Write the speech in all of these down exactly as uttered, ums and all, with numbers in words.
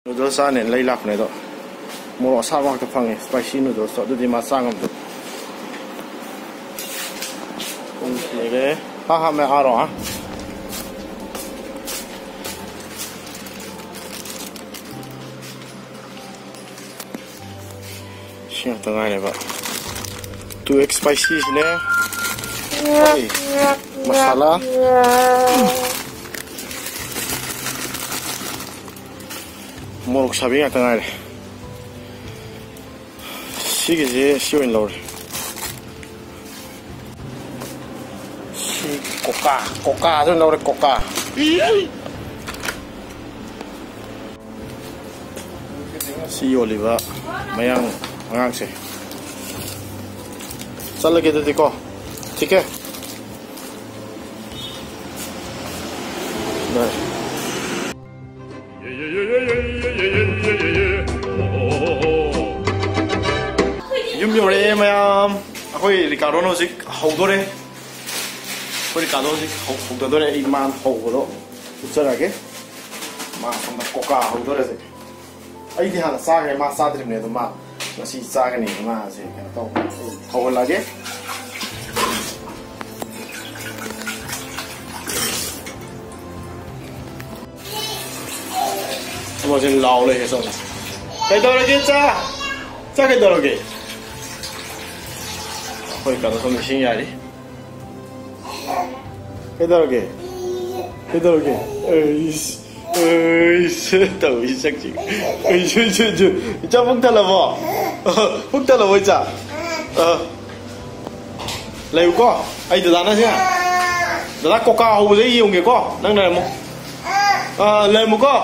Noodles ꯆꯥꯅꯦꯅ ꯂꯩ ꯂꯥꯛꯄꯅꯦ ꯑꯗꯣ, ꯃꯣꯔꯣꯛ ꯑꯁꯥꯕ ꯉꯥꯛꯇ ꯐꯪꯉꯦ, spicy noodles ꯇꯣ, ꯑꯗꯨꯗꯤ ꯃꯥ ꯆꯥ ꯉꯝꯗꯦ꯫ ꯄꯨꯡ ꯁꯤꯔꯦ꯫ ꯍꯥ, ꯍꯥ, ꯃꯦ ꯑꯥ ꯔꯣ, ꯍꯥ? ꯁꯤ ꯉꯥꯛꯇ ꯉꯥꯏꯔꯦꯕ꯫ Two X spicy ꯁꯤꯅꯦ꯫ ꯑꯩ ꯃꯁꯥꯂꯥ꯫ ꯃꯣꯔꯣꯛ ꯁꯥꯕꯤ ꯉꯥꯛꯇ ꯉꯥꯏꯔꯦ꯫ ꯁꯤꯒꯤꯁꯦ ꯁꯤ ꯑꯣꯏꯅ ꯂꯧꯔꯦ꯫ ꯁꯤ Coca, Coca ꯗꯨ ꯑꯣꯏꯅ ꯂꯧꯔꯦ, Coca꯫ ꯁꯤ ꯌꯣꯜꯂꯤꯕ ꯃꯌꯥꯡ ꯑꯉꯥꯡꯁꯦ꯫ ꯆꯠꯂꯒꯦ ꯑꯗꯨꯗꯤꯀꯣ꯫ ꯊꯤꯀꯦ꯫ ꯕꯥꯏ꯫ ꯌꯨꯝ ꯌꯧꯔꯛꯑꯦ ꯃꯌꯥꯝ꯫ ꯑꯩꯈꯣꯏ ꯔꯤꯀꯥꯔꯗꯣꯅ ꯍꯧꯖꯤꯛ ꯍꯧꯗꯣꯔꯦ꯫ ꯑꯩꯈꯣꯏ ꯔꯤꯀꯥꯔꯗꯣ ꯍꯧꯖꯤꯛ ꯍꯧ-, ꯍꯧꯗꯗꯣꯔꯦ꯫ ꯑꯩ ꯃꯥꯅ ꯍꯧꯕꯗꯣ ꯎꯠꯆꯔꯛꯑꯒꯦ꯫ ꯃꯥ ꯁꯣꯝꯗ Coca ꯍꯧꯗꯣꯔꯦ ꯍꯧꯖꯤꯛ꯫ ꯑꯩꯗꯤ ꯍꯥꯟꯅ ꯆꯥꯈ꯭ꯔꯦ, ꯃꯥ ꯆꯥꯗ꯭ꯔꯤꯕꯅꯦ꯫ ꯑꯗꯣ ꯃꯥ ꯉꯁꯤ ꯆꯥꯒꯅꯤ꯫ ꯃꯥꯁꯦ ꯀꯩꯅꯣ ꯇꯧꯕ, ꯍꯧꯍꯜꯂꯒꯦ꯫ ꯑꯃꯁꯤꯅ ꯂꯥꯎ ꯂꯩꯔꯦ ꯁꯣꯝꯗ꯫ ꯀꯩꯗꯧꯔꯒꯦ ꯏꯆꯥ? ꯏꯆꯥ ꯀꯩꯗꯧꯔꯒꯦ? ꯑꯩꯈꯣꯏ ꯀꯩꯅꯣ ꯁꯣꯝꯗ ꯏꯁꯤꯡ ꯌꯥꯔꯤ꯫ ꯀꯩꯗꯧꯔꯒꯦ? ꯀꯩꯗꯧꯔꯒꯦ? ꯑꯩꯁ, ꯑꯩꯁ, ꯇꯧꯏ ꯁꯛꯁꯤ꯫ ꯑꯩꯁ, ꯑꯩꯁ, ꯑꯩꯁ꯫ ꯏꯆꯥ ꯄꯨꯛ ꯊꯜꯂꯕꯣ? ꯄꯨꯛ ꯊꯜꯂꯕꯣ ꯏꯆꯥ? ꯑ꯫ ꯂꯩꯌꯨꯀꯣ, ꯑꯩ ꯗꯗꯥꯅ ꯁꯦ꯫ ꯗꯗꯥ Coca ꯍꯧꯕꯁꯦ ꯑꯩ ꯌꯦꯡꯒꯦꯀꯣ, ꯅꯪ ꯂꯩꯔꯝꯃꯣ꯫ ꯑ, ꯂꯩꯔꯝꯃꯨꯀꯣ꯫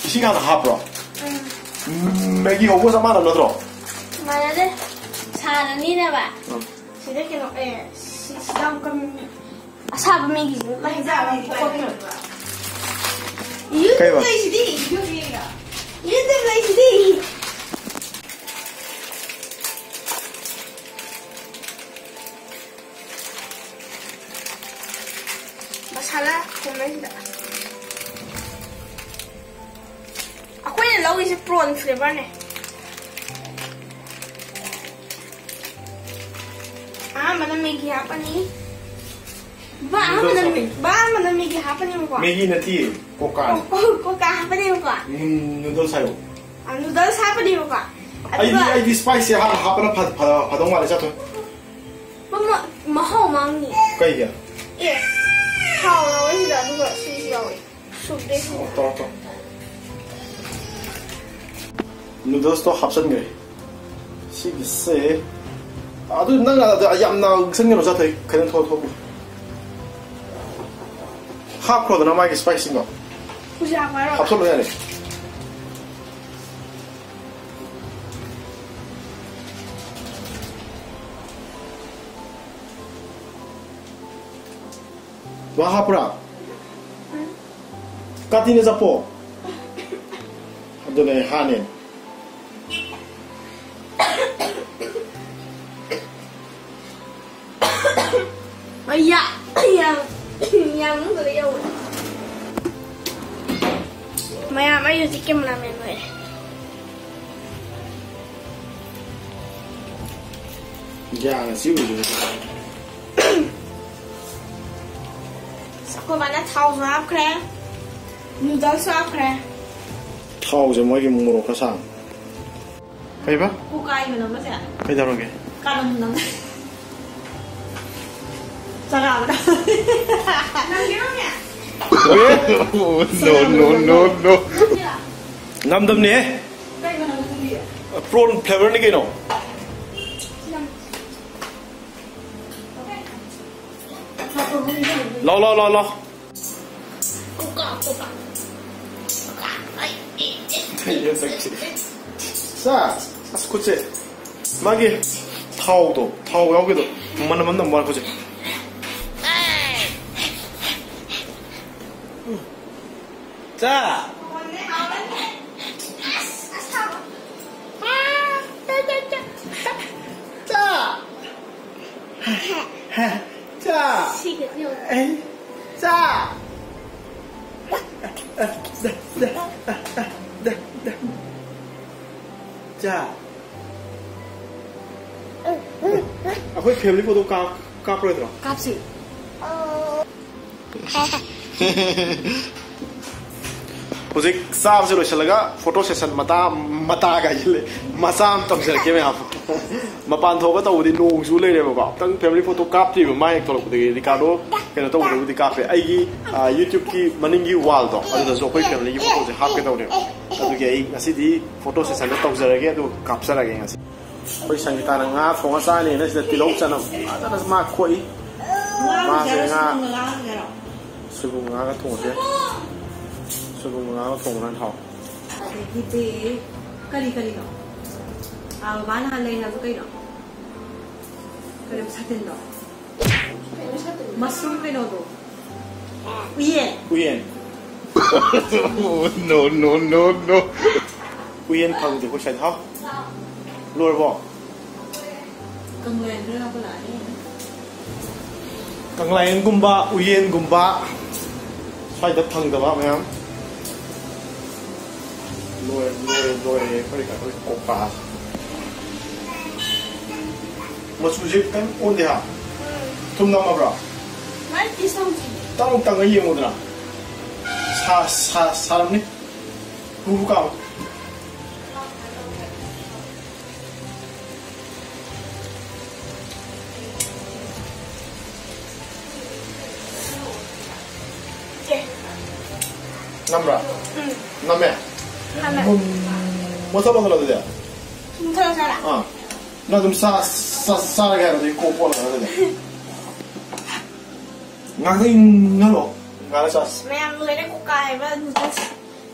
ꯏꯁꯤꯡ ꯍꯥꯟꯅ ꯍꯥꯞꯄ꯭ꯔꯣ? ꯎꯝ꯫ ꯎꯝ, ꯃꯦꯒꯤ ꯍꯧꯕꯒ ꯆꯞ ꯃꯥꯟꯅꯕ ꯅꯠꯇ꯭ꯔꯣ? ꯃꯥꯟꯅꯗꯦ꯫ ꯁꯥꯔꯅꯤꯅꯕ꯫ ꯎꯝ꯫ ꯁꯤꯗ ꯀꯩꯅꯣ, ꯑꯦ, ꯁꯤ, ꯁꯤꯗ ꯑꯃꯨꯛꯀ ꯃꯤ-, ꯑꯁꯥꯕ ꯃꯦꯒꯤꯁꯦ ꯂꯩ-, ꯂꯩ-, ꯂꯩ-, ꯂꯩ-, ꯀꯩꯕ? YouTube ꯂꯩꯁꯤꯗꯤ, YouTube ꯌꯦꯡꯉꯒ꯫ YouTube ꯂꯩꯁꯤꯗꯤ꯫ ꯈꯔ ꯊꯣꯡꯅꯁꯤꯗ꯫ ꯑꯩꯈꯣꯏꯅ ꯂꯧꯔꯤꯁꯦ prawn flavorꯅꯦ꯫ ꯑꯍꯥꯟꯕꯗ Maggi ꯍꯥꯞꯄꯅꯤ꯫ ꯕꯥ, ꯑꯍꯥꯟꯕꯗ Noodles ꯃꯦ-, ꯍꯥꯞꯄꯅꯤ꯫ ꯕꯥ, ꯑꯍꯥꯟꯕꯗ Maggi ꯍꯥꯞꯄꯅꯦꯕꯀꯣ꯫ Maggi ꯅꯠꯇꯦ, Coca꯫ ꯀꯣ-, ꯀꯣ-, Coca ꯍꯥꯞꯄꯅꯦꯕꯀꯣ꯫ ꯎꯝ, noodles ꯍꯥꯏꯌꯣ꯫ ꯑ, noodles ꯍꯥꯞꯄꯅꯦꯕꯀꯣ꯫ ꯑꯩꯗꯤ, ꯑꯗꯨꯒ ꯑꯩꯗꯤ spiceꯁꯦ ꯍꯥꯟꯅ ꯍꯥꯞꯄꯅ ꯐ-, ꯐ-, ꯐꯗꯧ ꯃꯥꯜꯂꯦ, ꯆꯥꯊꯣꯛ꯫ ꯃꯃ-, ꯃꯍꯥꯎ ꯃꯥꯡꯅꯤ꯫ ꯀꯩꯒꯤ? ꯑꯦ, ꯊꯥꯎ ꯌꯥꯎꯋꯦ ꯁꯤꯗ, ꯑꯗꯨꯒ ꯁꯤꯁꯨ ꯌꯥꯎꯋꯦ꯫ ꯁꯨꯞꯇꯦ ꯁꯤꯗ꯫ ꯑꯣ, ꯇꯧꯔꯣ, ꯇꯧꯔꯣ꯫ Noodlesꯇꯣ ꯍꯥꯞꯆꯤꯟꯈ꯭ꯔꯦ꯫ ꯁꯤꯒꯤꯁꯦ, ꯑꯗꯨ ꯅꯪ ꯑꯗ ꯌꯥꯝꯅ ꯉꯧꯁꯟꯒꯅꯨ, ꯆꯥꯊꯣꯛ, ꯈꯤꯇꯪ ꯊꯣꯛ-, ꯊꯣꯛ-, ꯍꯥꯞꯈ꯭ꯔꯣꯗꯅ ꯃꯥꯒꯤ spiceꯁꯤꯡꯗꯣ꯫ ꯍꯧꯖꯤꯛ ꯍꯥꯞꯄ ꯍꯥꯏꯔꯣ? ꯍꯥꯞꯆꯜꯂꯣ ꯌꯥꯔꯦ꯫ ꯋꯥ ꯍꯥꯞꯄ꯭ꯔꯥ? ꯀꯥꯇꯤꯅ ꯆꯞꯄꯣ꯫ ꯑꯗꯨꯅꯦ ꯑꯩ ꯍꯥꯠꯅꯤ꯫ ꯑꯩꯌꯥ! ꯌꯥꯝ, ꯌꯥꯝ ꯃꯅꯨꯡꯗ ꯌꯧꯔꯦ꯫ ꯃꯌꯥꯝ, ꯑꯩ ꯍꯧꯖꯤꯛ cameraman ꯑꯣꯏꯔꯦ꯫ ꯌꯥꯅ ꯁꯤ ꯑꯣꯏꯖꯔꯦ꯫ ꯑꯩꯈꯣꯏ ꯃꯥꯅ ꯊꯥꯎꯁꯨ ꯍꯥꯞꯈ꯭ꯔꯦ, noodlesꯁꯨ ꯍꯥꯞꯈ꯭ꯔꯦ꯫ ꯊꯥꯎꯁꯦ ꯃꯣꯏꯒꯤ ꯃꯣꯔꯣꯛ ꯈꯔ ꯁꯥꯡ꯫ ꯀꯩꯕ? ꯀꯣꯀꯥꯏ ꯃꯅꯝ ꯑꯃꯁꯦ꯫ ꯀꯩꯗꯧꯔꯒꯦ? ꯀꯥꯔꯝ ꯅꯝ꯫ ꯆꯒꯥ ꯃꯅꯝ꯫ ꯅꯝꯒꯦꯔꯣꯅꯦ? No, no, no, no. ꯅꯝꯗꯝꯅꯦ꯫ ꯀꯩ ꯃꯅꯝ ꯅꯝꯒꯦ? Prawn flavorꯅꯤ ꯀꯩꯅꯣ꯫ ꯂꯥꯎ, ꯂꯥꯎ, ꯂꯥꯎ, ꯂꯥꯎ꯫ ꯀꯣꯀꯥ, ꯀꯣꯀꯥ꯫ ꯀꯣꯀꯥ꯫ ꯑꯩ, ꯑꯩ, ꯑꯩ, ꯑꯩ, ꯑꯩ꯫ ꯁꯥ, ꯑꯁ, ꯈꯨꯠꯁꯦ꯫ ꯃꯥꯒꯤ ꯊꯥꯎꯗꯣ, ꯊꯥꯎ ꯌꯥꯎꯕꯒꯤꯗꯣ, ꯃꯅꯝ ꯑꯃ ꯅꯝꯕ ꯋꯥꯅꯤ ꯈꯨꯠꯁꯦ꯫ ꯆꯥ꯫ ꯆꯥ꯫ ꯆꯥ꯫ ꯁꯤꯒꯗꯤ ꯌꯦꯡꯉꯨ꯫ ꯑꯦ꯫ ꯆꯥ! ꯆꯥ! ꯑꯩꯈꯣꯏ ꯐꯦꯃꯤꯂꯤ ꯐꯣꯇꯣ ꯀꯥꯞ ꯀꯥꯞꯄꯔꯣꯏꯗ꯭ꯔꯣ? ꯀꯥꯞꯁꯤ꯫ ꯍꯧꯖꯤꯛ ꯆꯥꯕꯁꯦ ꯂꯣꯏꯁꯤꯜꯂꯒ ꯐꯣꯇꯣ ꯁꯦꯁꯟ ꯃꯇꯥ ꯃꯇꯥ ꯀꯥꯏꯁꯤꯜꯂꯦ꯫ ꯃꯆꯥ ꯑꯃ ꯇꯝꯖꯔꯛꯀꯦ ꯃꯌꯥꯝ꯫ ꯃꯄꯥꯟ ꯊꯣꯛꯑꯒ ꯇꯧꯕꯗꯤ ꯅꯣꯡꯁꯨ ꯂꯩꯔꯦꯕꯀꯣ꯫ ꯑꯝꯇꯪ ꯐꯦꯃꯤꯂꯤ ꯐꯣꯇꯣ ꯀꯥꯞꯇ꯭ꯔꯤꯕ ꯃꯥ ꯍꯦꯛ ꯊꯣꯛꯂꯛꯄꯗꯒꯤ꯫ ꯔꯤꯀꯥꯔꯗꯣ ꯀꯩꯅꯣ ꯇꯧꯕꯗꯕꯨꯗꯤ ꯀꯥꯞꯄꯦ꯫ ꯑꯩꯒꯤ ꯌꯨꯇ꯭ꯌꯨꯕꯀꯤ ꯃꯅꯤꯡꯒꯤ ꯋꯥꯜꯗꯣ ꯑꯗꯨꯗꯁꯨ ꯑꯩꯈꯣꯏ ꯐꯦꯃꯤꯂꯤꯒꯤ ꯐꯣꯇꯣꯁꯦ ꯍꯥꯞꯀꯦ ꯇꯧꯅꯦꯕ꯫ ꯑꯗꯨꯒꯤ ꯑꯩ ꯉꯁꯤꯗꯤ ꯐꯣꯇꯣ ꯁꯦꯁꯟꯗ ꯇꯧꯖꯔꯒꯦ, ꯑꯗꯨꯒ ꯀꯥꯞꯆꯔꯒꯦ ꯉꯁꯤ꯫ ꯑꯩꯈꯣꯏ ꯁꯪꯒꯤꯇꯥꯅ ꯉꯥ ꯊꯣꯡꯉ ꯆꯥꯅꯤꯅ ꯁꯤꯗ ꯇꯤꯜꯍꯧ ꯆꯅꯝ ꯐꯖꯅ ꯃꯥ ꯈꯣꯛꯏ꯫ ꯃꯥꯁꯦ ꯉꯥ ꯁꯣꯏꯕꯨꯝ ꯉꯥꯒ ꯊꯣꯡꯉꯁꯦ꯫ ꯁꯣꯏꯕꯨꯝ ꯉꯥꯒ ꯊꯣꯡꯕꯅ ꯍꯥꯎ꯫ ꯑꯗꯒꯤꯗꯤ ꯀꯔꯤ ꯀꯔꯤꯅꯣ? ꯑꯥ, ꯕꯕꯥ ꯅꯍꯥꯟ ꯂꯩ ꯍꯥꯏꯕꯗꯣ ꯀꯩꯅꯣ? ꯀꯔꯤ ꯁꯥꯇꯤꯟꯗꯣ? ꯃꯁꯔꯨꯝ ꯀꯩꯅꯣꯗꯣ? ꯎꯌꯦꯟ꯫ ꯎꯌꯦꯟ꯫ No, no, no, no. ꯎꯌꯦꯟ ꯐꯪꯗꯦ ꯑꯩꯈꯣꯏ ꯁ꯭ꯋꯥꯏꯗ꯫ ꯍꯥꯎ꯫ ꯂꯣꯏꯔꯕꯣ? ꯀꯪꯂꯦꯟꯗ ꯂꯥꯛꯄ ꯂꯥꯛꯑꯦ꯫ ꯀꯪꯂꯥꯌꯦꯟꯒꯨꯝꯕ, ꯎꯌꯦꯟꯒꯨꯝꯕ ꯁ꯭ꯋꯥꯏꯗ ꯐꯪꯗꯕ ꯃꯌꯥꯝ꯫ ꯂꯣꯏꯔꯦ, ꯂꯣꯏꯔꯦ, ꯂꯣꯏꯔꯦ꯫ ꯑꯩꯈꯣꯏ, ꯑꯩꯈꯣꯏ ꯀꯣꯄꯥ꯫ ꯃꯆꯨꯁꯦ ꯈꯤꯇꯪ ꯑꯣꯟꯗꯦ ꯍꯥ? ꯊꯨꯝ ꯅꯝꯃꯕ꯭ꯔꯣ? ꯃꯥꯏ ꯄꯤꯁ ꯇꯧꯁꯤ꯫ ꯇꯪ ꯇꯪꯉ ꯌꯦꯡꯉꯨꯗꯅ꯫ ꯁꯥ-, ꯁꯥ-, ꯁꯥꯔꯝꯅꯤ꯫ ꯍꯨ ꯍꯨ ꯀꯥꯝꯃꯨ꯫ ꯅꯝꯕ꯭ꯔꯥ? ꯎꯝ꯫ ꯅꯝꯃꯦ? ꯅꯝꯃꯦ꯫ ꯃꯨꯟ-, ꯃꯨꯟꯊꯠꯂꯣ, ꯃꯨꯟꯊꯠꯂꯣ ꯑꯗꯨꯗꯤ꯫ ꯃꯨꯟꯊꯠꯂꯣ ꯁꯥꯔꯥ? ꯑꯥ꯫ ꯅꯪ ꯑꯗꯨꯝ ꯆꯥ-, ꯆꯥ-, ꯆꯥꯔꯒꯦ ꯍꯥꯏꯔꯗꯤ ꯀꯣꯛ ꯀꯣꯛꯂꯒ ꯑꯗꯨꯗꯤ꯫ ꯉꯥꯏꯍꯥꯛꯇꯪ ꯏꯪꯍꯜꯂꯣ꯫ ꯉꯥꯏꯍꯥꯛ ꯆꯥꯁꯤ꯫ ꯃꯌꯥꯝ ꯂꯣꯏꯔꯦ ꯀꯣꯀꯥ ꯍꯥꯏꯕ ꯅꯨꯗꯜꯁ꯫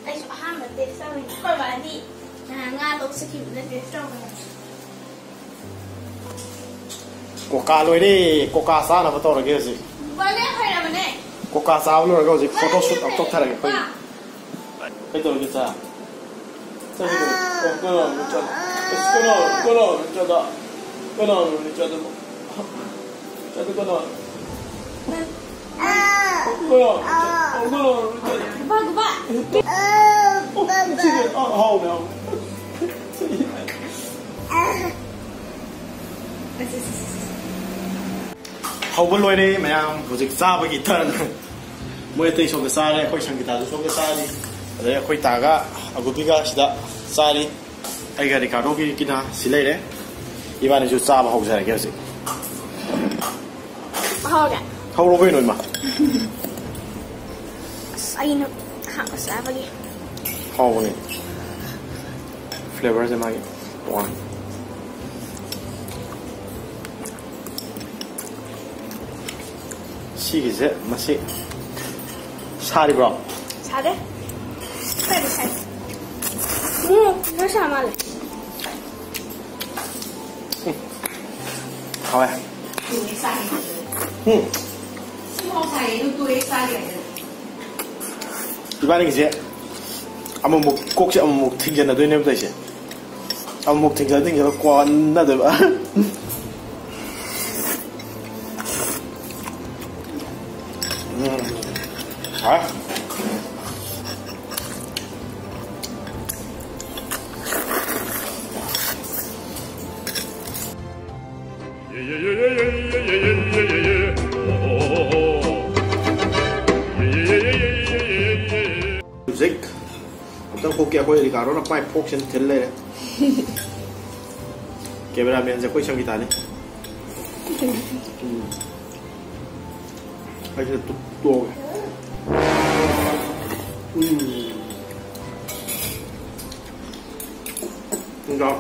ꯑꯩꯁꯨ ꯑꯍꯥꯟꯕ ꯇꯦꯁ ꯇꯧꯔꯤꯅꯦ꯫ ꯑꯩꯈꯣꯏ ꯕꯥꯗꯤ ꯅꯍꯥꯟ ꯉꯥ ꯂꯧ ꯆꯠꯈꯤꯕꯗ ꯇꯦꯁ ꯇꯧꯔꯦ꯫ ꯀꯣꯀꯥ ꯂꯣꯏꯔꯦ꯫ ꯀꯣꯀꯥ ꯆꯥꯅꯕ ꯇꯧꯔꯒꯦ ꯍꯧꯖꯤꯛ꯫ ꯕꯥ ꯂꯦꯞ ꯍꯩꯔꯕꯅꯦ꯫ ꯀꯣꯀꯥ ꯆꯥꯕ ꯂꯣꯏꯔꯒ ꯍꯧꯖꯤꯛ ꯐꯣꯇꯣ ꯁꯨꯠ ꯑꯃ ꯇꯧꯊꯔꯒꯦ ꯑꯩꯈꯣꯏ꯫ ꯀꯩ ꯇꯧꯔꯤꯒꯦ ꯆꯥ? ꯆꯥ ꯀꯩꯗꯧꯔꯤꯒꯦ? ꯑꯣ, ꯀꯅꯥꯅꯣ ꯆꯥ? ꯑꯁ, ꯀꯅꯥꯅꯣ, ꯀꯅꯥꯅꯣ ꯆꯥꯗ? ꯀꯅꯥꯅꯣ ꯆꯥꯗꯕꯣ? ꯆꯥꯗ ꯀꯅꯥꯅꯣ? ꯍꯥꯎꯕ ꯂꯣꯏꯔꯦ꯫ ꯍꯥꯎꯕ ꯂꯣꯏꯔꯦ ꯃꯌꯥꯝ, ꯍꯧꯖꯤꯛ ꯆꯥꯕꯒꯤ turn꯫ ꯃꯣꯏ ꯑꯇꯩ ꯁꯣꯝꯗ ꯆꯥꯔꯦ, ꯑꯩꯈꯣꯏ ꯁꯪꯒꯤꯇꯥꯁꯨ ꯁꯣꯝꯗ ꯆꯥꯔꯤ, ꯑꯗꯩ ꯑꯩꯈꯣꯏ ꯇꯥꯒ ꯑꯒꯨꯕꯤꯒ ꯁꯤꯗ ꯆꯥꯔꯤ꯫ ꯑꯩꯒ ꯔꯤꯀꯥꯔꯗꯣꯒꯤ ꯀꯤꯅꯥ ꯁꯤ ꯂꯩꯔꯦ꯫ ꯏꯕꯥꯅꯤꯁꯨ ꯆꯥꯕ ꯍꯧꯖꯔꯒꯦ ꯍꯧꯖꯤꯛ꯫ ꯍꯧꯔꯒꯦ꯫ ꯍꯧꯔꯣ ꯀꯩꯅꯣ ꯏꯃꯥ꯫ ꯑꯁ, ꯑꯩꯅ ꯑꯍꯥꯟꯕ ꯆꯥꯕꯒꯤ꯫ ꯍꯥꯎꯕꯅꯦ꯫ Flavourꯁꯦ ꯃꯥꯒꯤ ꯇꯣꯉꯥꯟ꯫ ꯁꯤꯒꯤꯁꯦ ꯃꯁꯤ ꯁꯥꯔꯤꯕ꯭ꯔꯣ? ꯁꯥꯗꯦ꯫ ꯈꯔꯗꯤ ꯁꯥꯏ꯫ ꯎꯝ, ꯈꯔ ꯁꯥ ꯃꯥꯜꯂꯦ꯫ ꯍꯥꯎꯋꯦ꯫ ꯎꯝ꯫ ꯏꯕꯥꯅꯤꯒꯤꯁꯦ ꯑꯃꯨꯛꯃꯨꯛ ꯀꯣꯛꯁꯦ ꯑꯃꯨꯛꯃꯨꯛ ꯊꯤꯡꯖꯟꯅꯗꯣꯏꯅꯦꯕ ꯇꯧꯔꯤꯁꯦ꯫ ꯑꯃꯨꯛ ꯊꯤꯡꯖꯜ ꯊꯤꯡꯖꯜꯂ ꯀꯣꯟꯅꯗꯣꯏꯕ꯫ ꯎꯝ꯫ ꯍꯥ? ꯍꯧꯖꯤꯛ ꯑꯝꯇꯪ ꯈꯣꯛꯀꯦ꯫ ꯑꯩꯈꯣꯏ ꯔꯤꯀꯥꯔꯗꯣꯅ ꯄꯥꯏ ꯐꯣꯛꯁꯤꯅ ꯊꯤꯜ ꯂꯩꯔꯦ꯫ ꯀꯦꯃꯦꯔꯥꯃꯦꯟꯁꯦ ꯑꯩꯈꯣꯏ ꯁꯪꯒꯤꯇꯥꯅꯤ꯫ ꯎꯝ꯫ ꯑꯩꯁꯤꯗ ꯇꯨ-, ꯇꯣꯛꯑꯒꯦ꯫ ꯎꯝ꯫ ꯏꯟꯖꯥꯡ꯫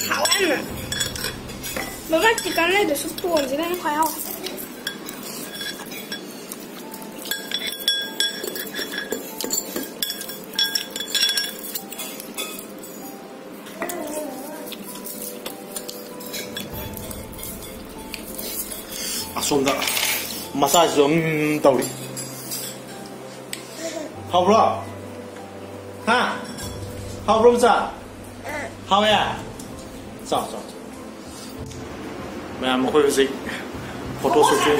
ꯍꯥꯎꯋꯦ ꯌꯥꯝꯅ꯫ ꯕꯕꯥ, ꯆꯤꯛꯀꯟ ꯂꯩꯗ꯭ꯔꯁꯨ ꯄ꯭ꯔꯣꯟꯁꯤꯅ ꯍꯦꯟꯅ ꯈ꯭ꯋꯥꯏ ꯍꯥꯎꯋꯦ꯫ ꯑꯁꯣꯝꯗ ꯃꯆꯥꯁꯤꯁꯨ ꯎꯝ ꯇꯧꯔꯤ꯫ ꯍꯥꯎꯕ꯭ꯔꯣ? ꯍꯥ? ꯍꯥꯎꯕ꯭ꯔꯣ ꯃꯆꯥ? ꯍꯥꯎꯋꯦ? ꯆꯥꯎ, ꯆꯥꯎ, ꯆꯥꯎ꯫ ꯃꯌꯥꯝ, ꯑꯩꯈꯣꯏ ꯍꯧꯖꯤꯛ ꯐꯣꯇꯣ ꯁꯨꯇꯤꯡ,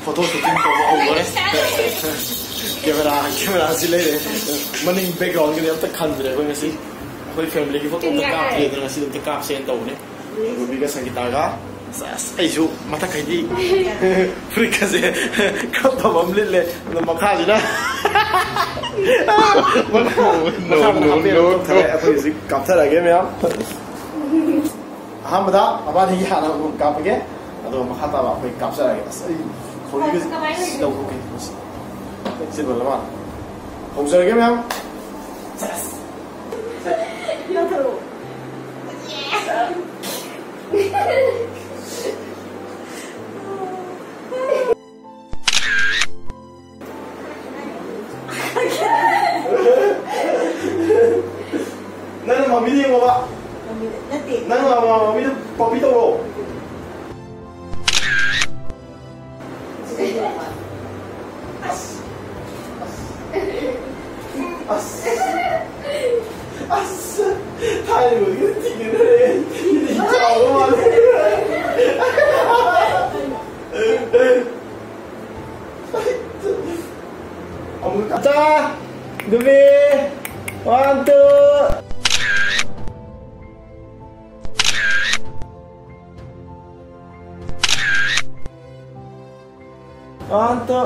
ꯐꯣꯇꯣ ꯁꯨꯇꯤꯡ ꯇꯧꯕ ꯍꯧꯗꯣꯔꯦ꯫ ꯀꯦꯃꯦꯔꯥ, ꯀꯦꯃꯦꯔꯥꯁꯤ ꯂꯩꯔꯦ꯫ ꯃꯅꯤꯡ ꯕꯦꯛꯒ꯭ꯔꯥꯎꯟꯒꯤꯗꯤ ꯑꯝꯇ ꯈꯟꯗ꯭ꯔꯦ ꯑꯩꯈꯣꯏ ꯉꯁꯤ꯫ ꯑꯩꯈꯣꯏ ꯐꯦꯃꯤꯂꯤꯒꯤ ꯐꯣꯇꯣ ꯑꯝꯇ ꯀꯥꯞꯀꯦꯗꯅ ꯉꯁꯤꯗꯤ ꯑꯝꯇ ꯀꯥꯞꯁꯦꯅ ꯇꯧꯕꯅꯦ꯫ ꯔꯨꯕꯤꯒ ꯁꯪꯒꯤꯇꯥꯒ꯫ ꯑꯁ, ꯑꯩꯁꯨ ꯃꯊꯛꯈꯩꯗꯤ ꯐꯨꯔꯤꯠꯀꯁꯦ ꯈꯔ ꯐꯕ ꯑꯃ ꯂꯤꯠꯂꯦ꯫ ꯑꯗꯣ ꯃꯈꯥꯁꯤꯅ ꯃꯈꯥ, ꯃꯈꯥꯗꯅ ꯍꯥꯞꯄꯦꯟ ꯑꯃ ꯇꯧꯊꯔꯦ꯫ ꯑꯩꯈꯣꯏ ꯍꯧꯖꯤꯛ ꯀꯥꯞꯊꯔꯛꯑꯒꯦ ꯃꯌꯥꯝ꯫ ꯑꯍꯥꯟꯕꯗ ꯃꯕꯥꯅꯤꯒꯤ ꯍꯥꯟꯅ ꯑꯃꯨꯛ ꯀꯥꯞꯄꯒꯦ, ꯑꯗꯨꯒ ꯃꯈꯥ ꯇꯥꯕ ꯑꯩꯈꯣꯏ ꯀꯥꯞꯆꯔꯛꯑꯒꯦ꯫ ꯑꯁ, ꯑꯩ ꯈꯣꯔꯤꯒ ꯀꯃꯥꯏꯅ ꯁꯤ ꯂꯧꯊꯣꯛꯀꯦ꯫ ꯁꯤ ꯆꯤꯟꯕ ꯂꯃꯥꯟ꯫ ꯍꯧꯖꯔꯒꯦ ꯃꯌꯥꯝ꯫ ꯁꯦꯁ꯫ ꯂꯧꯊꯣꯔꯛꯑꯣ꯫ ꯅꯪꯅ ꯃꯃꯤꯗ ꯌꯦꯡꯉꯣꯕ꯫ ꯅꯠꯇꯦ꯫ ꯅꯪꯅ ꯃꯃꯤꯗ ꯄꯞꯄꯤ ꯇꯧꯔꯣ꯫ ꯑꯁ꯫ ꯑꯁ꯫ ꯑꯁ꯫ ꯊꯥꯏꯅ ꯎꯕꯗꯒꯤ ꯊꯤꯡꯒꯗꯧꯔꯦ꯫ ꯃꯤꯗꯤ ꯆꯥꯎꯕ ꯃꯥꯜꯂꯦ꯫ ꯑꯃꯨꯛ ꯆꯥ꯫ ꯗꯨꯕꯤ꯫ One, two. One, two,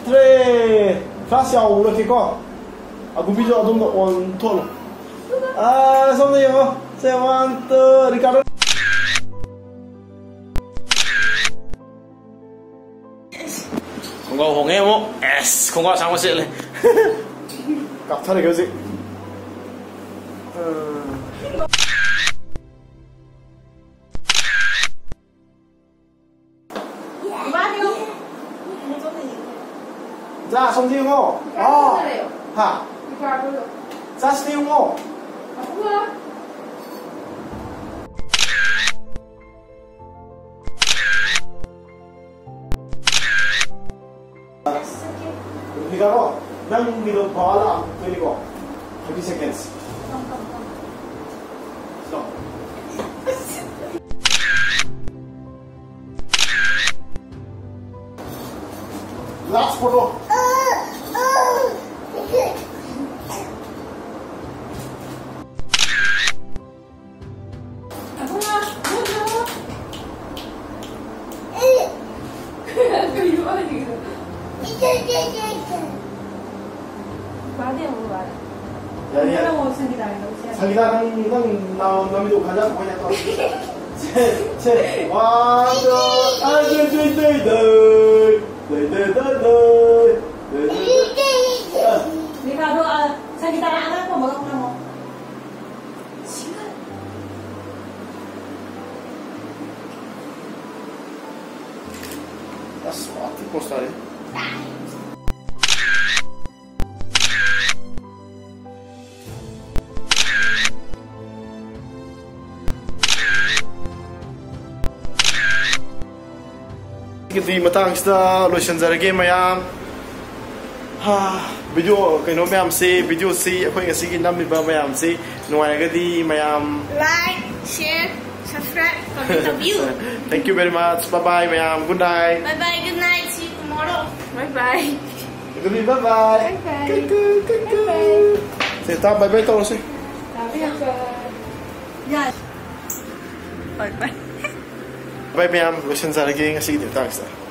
three. Flash ꯌꯥꯎꯔꯛꯀꯦꯀꯣ꯫ ꯑꯒꯨꯝꯕꯤꯁꯨ ꯑꯗꯣꯝꯗ ꯑꯣꯟꯊꯣꯛꯂꯣ꯫ ꯑꯥ, ꯁꯣꯝꯗ ꯌꯦꯡꯉꯣ꯫ ꯁꯦ, one, two, ꯔꯤꯀꯥꯔꯗꯣ꯫ ꯈꯣꯡꯒ꯭ꯔꯥꯎ ꯍꯣꯡꯉꯦ ꯑꯃꯨꯛ꯫ ꯑꯦꯁ, ꯈꯣꯡꯒ꯭ꯔꯥꯎ ꯑꯁꯥꯡꯕ ꯁꯦꯠꯂꯦ꯫ ꯀꯥꯞꯊꯔꯒꯦ ꯍꯧꯖꯤꯛ꯫ ꯏꯃꯥꯗꯤ ꯌꯦꯡꯉꯣ꯫ ꯖꯥ, ꯑꯁꯣꯝꯗ ꯌꯦꯡꯉꯣ꯫ ꯑꯣ꯫ ꯍꯥ? ꯖꯥ, ꯁꯤꯗ ꯌꯦꯡꯉꯣ꯫ ꯌꯥꯔꯣ? ꯅꯪꯒꯤꯗꯣ ꯚꯥꯂꯥ ꯑꯃꯨꯛꯇꯣꯏꯅꯤꯀꯣ? Thirty seconds. Stop. Last photo. ꯌꯥꯔꯦ, ꯌꯥꯔꯦ꯫ ꯁꯪꯒꯤꯇꯥ, ꯅꯪ, ꯅꯪ ꯅꯥ-, ꯅꯃꯤꯠꯇꯣ ꯈꯟꯖꯥꯟ ꯊꯣꯛꯄ ꯌꯥꯗ꯭ꯔꯣ? ꯁꯦ, ꯁꯦ, one, two, ꯑ, ꯗꯦ, ꯗꯦ, ꯗꯦ, ꯗꯦ꯫ ꯗꯦ, ꯗꯦ, ꯗꯦ, ꯗꯦ꯫ ꯗꯦ, ꯗꯦ, ꯗꯦ꯫ ꯑ꯫ ꯔꯤꯀꯥꯗꯣ, ꯑ, ꯁꯪꯒꯤꯇꯥꯅ ꯑꯉꯥꯡ ꯄꯝꯃꯒ ꯐꯝꯃꯣ꯫ ꯑꯁ, ꯋꯥ, ꯊꯤ ꯄꯣꯁ ꯇꯥꯔꯦ꯫ ꯒꯤꯗꯤ ꯃꯇꯥꯡꯁꯤꯗ ꯂꯣꯏꯁꯤꯟꯖꯔꯒꯦ ꯃꯌꯥꯝ꯫ ꯍꯥ, ꯚꯤꯗꯤꯑꯣ ꯀꯩꯅꯣ ꯃꯌꯥꯝꯁꯤ, ꯚꯤꯗꯤꯑꯣꯁꯤ ꯑꯩꯈꯣꯏ ꯉꯁꯤꯒꯤ ꯅꯝꯃꯤꯕ ꯃꯌꯥꯝꯁꯤ ꯅꯨꯡꯉꯥꯏꯔꯒꯗꯤ ꯃꯌꯥꯝ Like, share, subscribe, comment ꯇꯧꯕꯤꯌꯨ꯫ Thank you very much. Bye bye ꯃꯌꯥꯝ. Good night. Bye bye, good night, see you tomorrow. Bye bye. Good night, bye bye. Bye bye. ꯀꯨ, ꯀꯨ, ꯀꯨ, ꯀꯨ꯫ Bye bye. ꯁꯦ, ꯇꯥ, bye bye ꯇꯧꯔꯁꯤ꯫ ꯇꯥꯕꯤꯔꯕ꯭ꯔꯣ? ꯌꯥꯏ꯫ Bye bye. Bye ꯃꯌꯥꯝ, ꯂꯣꯏꯁꯤꯟꯖꯔꯒꯦ ꯉꯁꯤꯒꯤꯗꯤ ꯃꯇꯥꯡꯁꯤꯗ꯫